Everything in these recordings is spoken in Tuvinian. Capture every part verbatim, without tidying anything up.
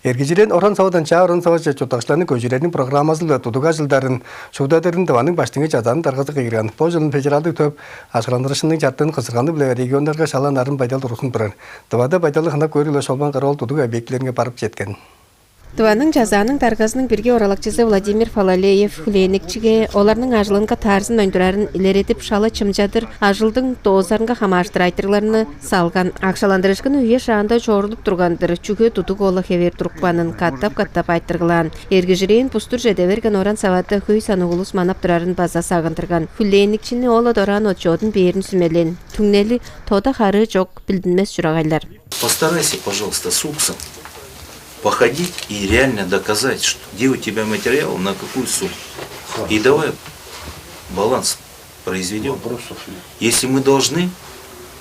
Эргижирен оран-савадан чаа оран-саваже чурттакчыларны көжүрерниң программазы-биле тудуг ажылдарын шуудадырын Тываның Баштыңы Чадааның даргазы кыйгырган. Бо чылын федералдыг төп ажыландырышының чартыын кызырганы-биле регионнарга шала нарын байдал тургузун турар. Тывада байдалы хынап көөрү-биле шолбан кара ол тудуг объектилеринге барып четкен. Тываның Чазааның даргазының бирги оралакчызы Владимир Фалалеев хүлээникчиге оларның ажылынга таарзын оюндурарын илередип, шала чымчадыр ажылдың доозарынга хамааштыр айтырыгларны салган. Акшаландырышкын үе шаанда чорудуп турган-дыр, чүге тудуг ола хевээр турупканын катап-катап айтыргылаан. Эргижирээн бустур чеде берген оран-саватта хөй санныг улус манап турарын база сагындырган. Хүлээникчини ол-ла дораан отчодун бээрин сүмелээн. Түңнели тода харыы чок билдинмес чурагайлар. Постарайся, пожалуйста, с уксом походить и реально доказать, что где у тебя материал, на какую сумму. И давай баланс произведем. Вопросов нет. Если мы должны,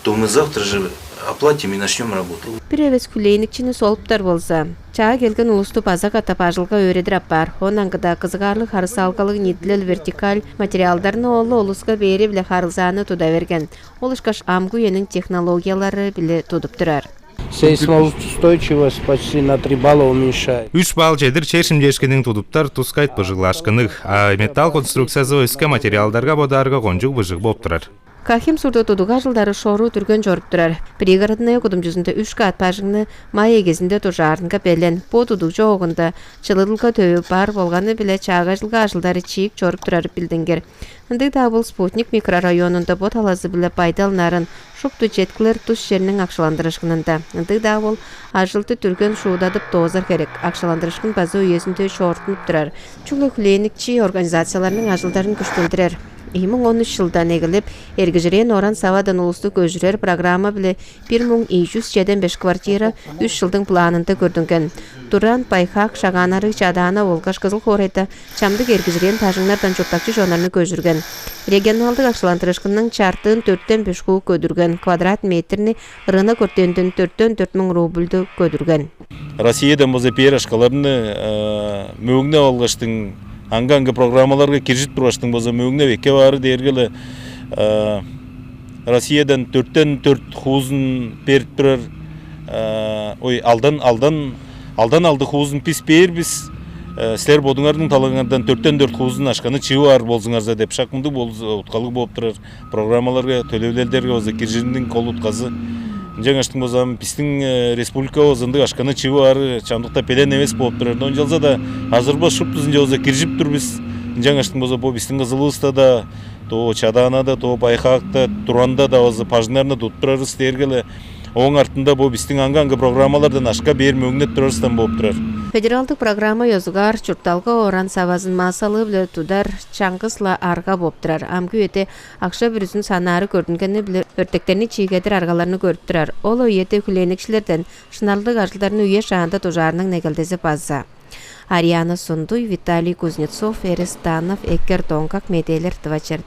то мы завтра же оплатим и начнем работать. Бир эвес хүлээникчини солуптар болза, чаа келген улусту база катап ажылга өөредир апаар. Оон аңгыда кызыгаарлыг харысаалгалыг ниитилел вертикаль материалдарны ол-ла улуска бээри-биле харылзааны туда берген. Ол ышкаш амгы үениң технологиялары-биле тудуп турар. Сейсмоустойчивость почти на три балла уменьшает. Үш балл чедир чер шимчээшкиниң тудуптар тускайт быжыглаашкынныг, а металл конструкциязы өске материалдарга бодаарга кончуг быжыг болуп турар. Кахим сурда тудуг ажылдары шору дүрген чоруп турар. Пригородная кудумчузунда үш каат бажыңны май эгезинде дужаарынга белен. Бо тудуг чоогунда чылыдылга төвү бар болганы-биле чаагайжылга ажылдары чиик чоруп турары билдингир. Ындыг-даа бол Спутник микрорайонунда бо талазы-биле байдал нарын, шупту четкилер тус черниң акшаландырышкынында. Ындыг-даа бол ажылды дүрген шуудадып доозар херек. Акшаландырышкын база үезинде чоортунуп турар. Чүгле хүлээникчи организацияларның ажылдарын күштелдирер. Ийи муң он үш чылдан эгелеп, эргижирээн оран-савадан улусту көжүрер программа-биле бир муң ийи чүс чеден беш квартира үш чылдың планында көрдүнген. Туран, Байхак, Шагаан-Арыг, Чадаана болгаш Кызыл хоорайда чамдык эргижирээн бажыңнардан чурттакчы чоннарны көжүрген. Регионалдык акшаландырышкынның чартыын дөртен беш хуу көдүрген, квадрат метрни рынок өртээнден дөртен дөрт муң рубльдү көдүрген. Россиядан болза пээр акшаларны мөөңнеп алгаштың, аңгы-аңгы программаларга киржип тургаштың болза мөөңнеп эккеп аары дээрге-ле Россиядан дөртен дөрт хуузун берип турар. Ой, алдан алдан алдан алды хуузун бис бээр бис. Силер бодуңарның талаңардан дөртен дөрт хуузун акшаны чыып аар болзуңарза деп шак мындыг уткалыг болуп турар. Программаларга, төлевлелдерге база киржириниң кол утказы. Ынчангаштың болза ам бистиң республикавыс ындыг акшаны чыып аары чамдыкта белен эвес болуп турар. Ынчалза-даа азырбас шуптузунче база киржип тур бис. Ынчангаштың болза бо бистиң Кызылывыста-даа, то Чадаанада, то Байхаакта, Туранда-даа база бажыңнарны тудуп турарывыс дээрге-ле, ооң артында бо бистиң аңгы-аңгы программалардан акша бээр мөңнеп турарыстан болуп турар. Федералдык программа ёзугаар чуртталга оран-савазын массалыы-биле тудар чаңгыс-ла арга болуп турар. Амгы үеде акша бүрүзүн санаары көрдүнгени-биле өртектерни чиигедир аргаларны көрүп турар. Ол үеде хүлээникчилерден шынарлыг ажылдарны үе шаанда дужаарының негелдези база. Ариана Сундуй, Виталий Кузнецов, Эрес Танов, Эккер Донгак, медээлер, Тыва чер.